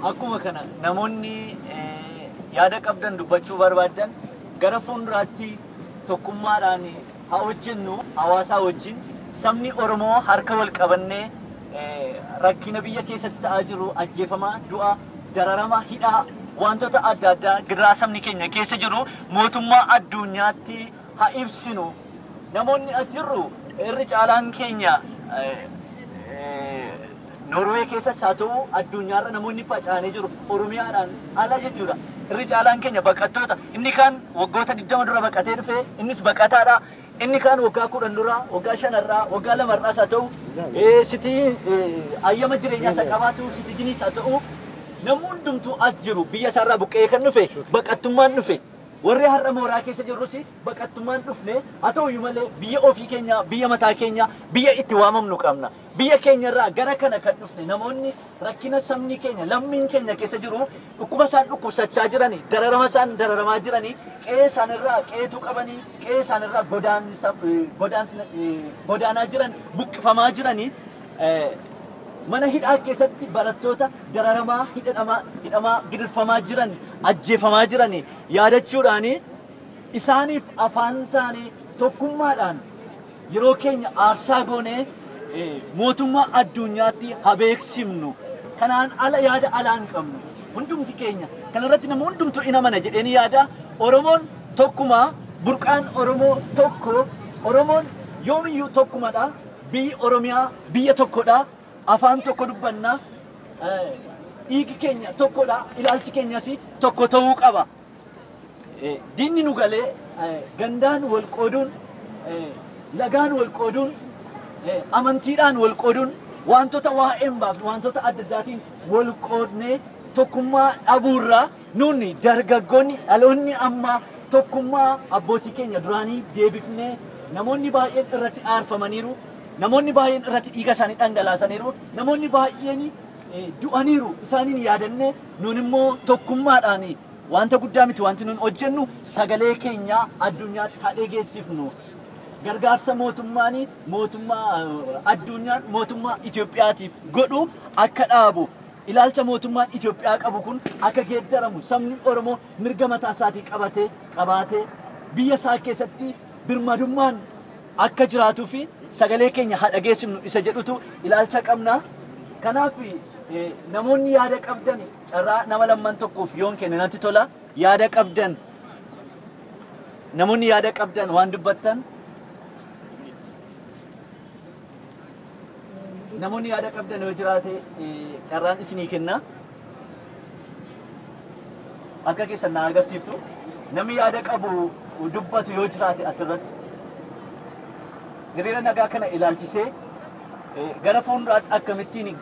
Akkuma kana namoonni yaada qabdan dubbachuu barbaadan gara fuulduraatti tokkummaadhaan haa hojjennu. Hawaasaa wajjin sabni Oromoo harka wal qabannee rakkina biyya keessatti ta'aa jiru, ajjeefamaa, du'a, dararama, hidhaa, wantoota adda addaa gidiraa sabni keenya keessa jiru mootummaa addunyaatti haa ibsinu. Namoonni as jirru irri caalaan keenya Norwee keessas haa ta'u addunyaarra namoonni faca'anii jiru, Oromiyaadhaan ala jechuudha. Irri caalaan keenya baqattoota. Inni kaan waggoota 20 dura baqatee dhufe, innis baqataadha. Inni kaan waggaa 10 dura, waggaa 5irraa, waggaa 2irraas haa ta'u, sitii ayyama jireenyaa isa qabaatu, citizeniis haa ta'u, namni hundumtuu as jiru biyya isaarraa buqqa'ee kan dhufe, baqattummaan dhufe. Warri har'a mooraa keessa jirrus baqattummaan dhufne. Haa ta'uyyuu malee biyya ofii keenya, biyya mataa keenya, biyya itti waamamnu qabna. Biyya keenyarraa gara kana kan dhufne namoonni rakkina sabni keenya, lammiin keenya keessa jiru, dhukkuba isaan dhukkubsachaa jiranii, dararama isaan dararamaa jiranii, qe'ee isaanirraa qe'eetu qabanii, qe'ee isaanirraa godaanaa jiran, buqqifamaa jiranii, mana hidhaa keessatti barattoota dararamaa, hidhamaa, gidirfamaa jiran, ajjeefamaa jiran yaadachuudhaan isaaniif afaan taane tokkummaadhaan yeroo keenya aarsaa goonee mootummaa addunyaatti haa beeksifnu. Kanaan ala yaada alaa hin qabnu. Hundumti keenya kanarratti nama hundumtuu in amana jedheen yaada. Oromoon tokkuma, burqaan Oromoo tokko, Oromoon yoomiyyuu tokkumadha. Biyyi Oromiyaa biyya tokkodha. Afaan tokko dubbanna. Dhiigi keenya tokkodha. Ilaalchi keenyas tokko ta'uu qaba. Diinni nu galee gandaan wal qooduun, lagaan wal qooduun, amantiidhaan wal qooduun, wantoota waa'ee hin baafne, wantoota adda addaatiin wal qoodnee tokkummaa dhabuurraa nuuni dargaggoonni dhaloonni ammaa tokkummaa abbootii keenya duraanii deebifnee. Namoonni baay'een irratti aarfamaniiru. Namoonni baay'een irratti dhiiga isaanii dhangalaasaniiru. Namoonni baay'een du'aniiru. Isaaniin yaadannee nuun immoo tokkummaadhaan wanta guddaa miti wanti nuun hojjennu, sagalee keenya addunyaatti haa dhageessifnu. Gargaarsa mootummaan mootummaa addunyaan mootummaa Itoophiyaatiif godhu akka dhaabu, ilaalcha mootummaan Itoophiyaa qabu kun akka geeddaramu, sabni Oromoo mirga mataa isaatii qabatee qabaatee biyya isaa keessatti birmadummaan akka jiraatuu fi sagalee keenya haa dhageessifnu isa jedhutu ilaalcha qabna. Kanaaf namoonni yaada qabdan carraa nama lamman tokkoof yoon kenne natti tola. Yaada qabdan, namoonni yaada qabdan waan dubbattan, namoonni yaada qabdan yoo jiraate carraan isinii kenna. Akka keessan na agarsiiftu, namni yaada qabu dubbatu yoo jiraate asirratti. Hiriira nagaa kana ilaalchisee, gara fuulduraatti akkamittiin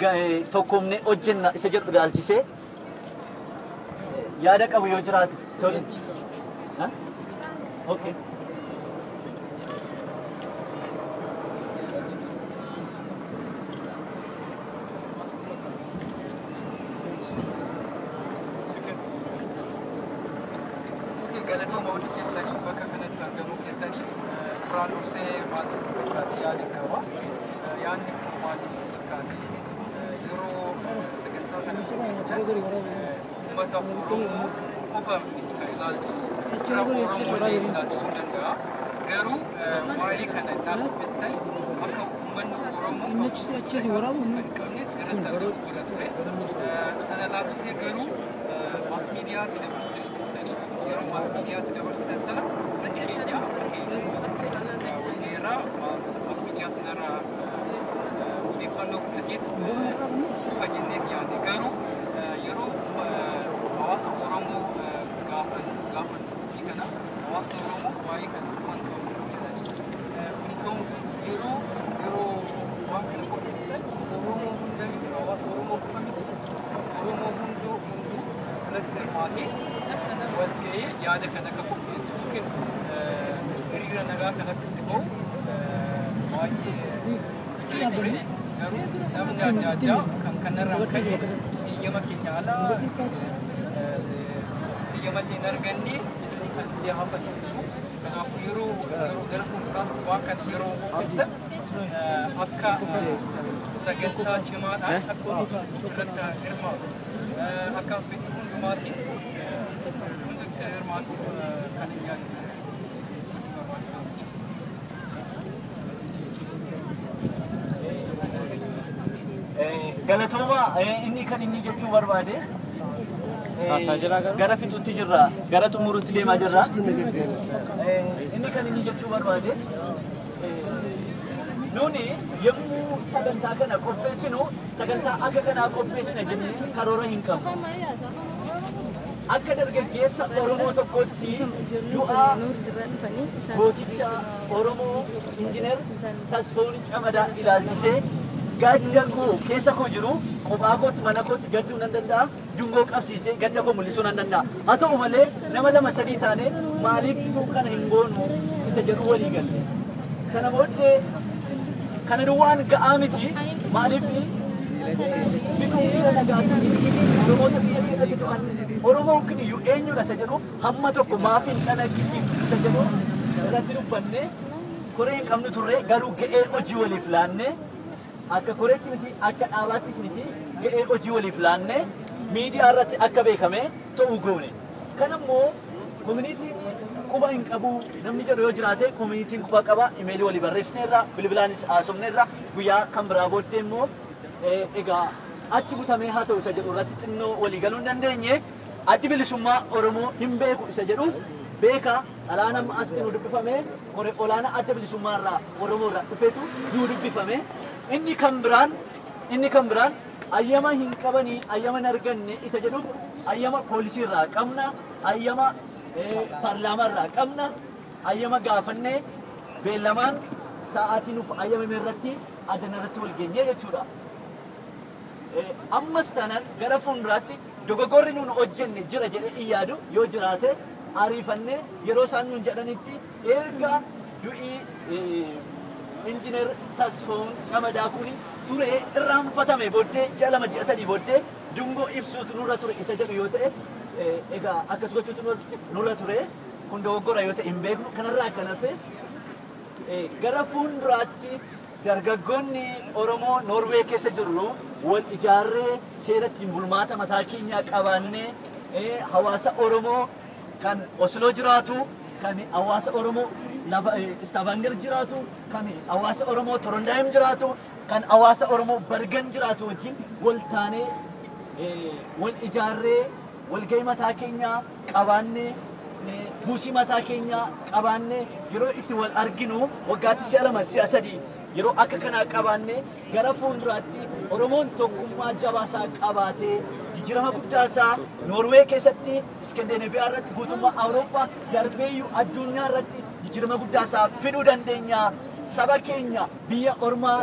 tokkoomnee hojjenna isa jedhu ilaalchisee yaada qabu yoo jiraate. Tole. Okay. Galatooma hundi keessanii bakka kanatti argamuu keessaniif. Duraan dursee maal fakkaate yaada qaba. Yaadni kun maal fakkaate, yeroo sagantaa kana qopheessitan uummata Oromoo qofa kan ilaalchisu, fira Oromoo illee ilaalchisuu danda'a. Garuu waa'ee kana innaa qopheessitan akka uummanni Oromoo kan qabnes irratti argamu godha ture. Sana ilaalchisee garuu mass mediaatti dabarsitanii turtanii, yeroo mass mediaatti dabarsitan sana hundi keenya walgahiirraa mass media sanarraa odeeffannoo fudhateet qofa jenneet yaadne. Garuu yeroo hawaasa Oromoo gaafan kana, hawaasni Oromoo waa'ee kana waan qabu jedhanii kun yeroo waan kana qopheessitan Oromoo hunda miti, hawaasa Oromoo qofa miti, Oromoo hunduu irratti hirmaatee wal ga'ee yaada kana akka qopheessu yookiin hiriira nagaa kana akka itti ba'u baay'ee ture. Garuu namni adda addaa kan kanarraa ka'e eeyyama keenya alaa, eeyyama illee hin arganne jedhanii kan illee hafan jiru. Kanaafuu yeroo gara fuulduraatti waan akkas yeroo qopheessitan akka sagantaa cimaadhaan akka irratti hirmaatu akka fedhii hundumaatiin hundi hirmaatu kan hin yaadne. Galatooma inni kan inni jechuu barbaade gara fixutti jirra, gara xumurutti deemaa jirra. Inni kan inni jechuu barbaade nuni yommuu sagantaa kana qopheessinu sagantaa akka kanaa qopheessina jennee karoora hin qabnu. Akka dargaggeessa Oromoo tokkotti du'aa gooticha Oromoo Injiinar Tasfaa'uun Camadaa ilaalchisee gadda koo keessa koo jiru kophaa kootti mana kootti gadduu nan danda'a, dungoo qabsiisee gadda koo mul'isuu nan danda'a. Haa ta'u malee nama lama sadii taane maaliif kana hin goonu isa jedhu walii galle. Sana booddee kana duwwaan ga'aa miti maaliif bituu miira nagaatiin Oromoota biyya keessatti du'an Oromoon kun iyyuu eenyudha isa jedhu hamma tokko maaf hin calaqqisiifnu isa jedhu irratti dubbanne koree hin qabnu turre garuu ga'ee hojii waliif laanne akka koreetti miti akka dhaabaattis miti ga'ee hojii waliif laanne miidiyaa irratti akka beekame ta'uu goone. Kan immoo koominiitiin quba hin qabu namni jedhu yoo jiraate koominiitiin quba qaba imeelii walii barreessineerra bilbilaanis haasofneerra guyyaa kan biraa booddee immoo egaa achi butamee haa ta'u isa jedhu irratti xinnoo walii galuu hin dandeenye addi bilisummaa Oromoo hin beeku isa jedhuuf beeka xalaan amma asitti nu dubbifame koree olaanaa adda bilisummaa irraa Oromoo irraa dhufeetu nu dubbifame. Inni kan biraan ayyama hin qabanii ayyama hin arganne isa jedhuuf ayyama poolisii irraa qabna, ayyama paarlaamaa irraa qabna, ayyama gaafannee beellamaan sa'aatii nuuf ayyamame irratti adana irratti wal geenyee jechuudha. Ammas taanaan gara fuulduraatti dogoggorri nuun hojjenne jira jedhee hin yaadu yoo jiraate ariifannee yeroo isaan nuun jedhanitti erga du'ii Injiinar Tasfaa'uun Camadaa kun turee irraanfatame booddee ji'a 2 ji'a 3 booddee dungoo ibsuutu nurra ture isa jedhu yoo ta'e egaa akkas gochuutu nurra ture kun dogoggora yoo ta'e hin beeknu kanarraa kan hafe gara fuulduraatti dargaggoonni Oromoo Noorwee keessa jirru wal ijaarree seera ittiin bulmaata mataa keenyaa qabaannee hawaasa Oromoo kan Osloo jiraatu kan hawaasa Oromoo Stavanger jiraatu kan hawaasa Oromoo Trondheim jiraatu kan hawaasa Oromoo Bergen jiraatu wajjin wal taanee wal ijaarree walgahii mataa keenyaa qabaannee buusii mataa keenyaa qabaannee yeroo itti wal arginu waggaatti si'a 2 si'a 3 yeroo akka kanaa qabaannee gara fuulduraatti Oromoon tokkummaa jabaasaa qabaatee jijjiirama guddaasaa Noorwee keessatti Iskandinaaviyaa irratti guutummaa Awurooppaa darbeeyyuu addunyaa irratti jijjiirama guddaasaa fiduu dandeenya. Saba keenya biyya ormaa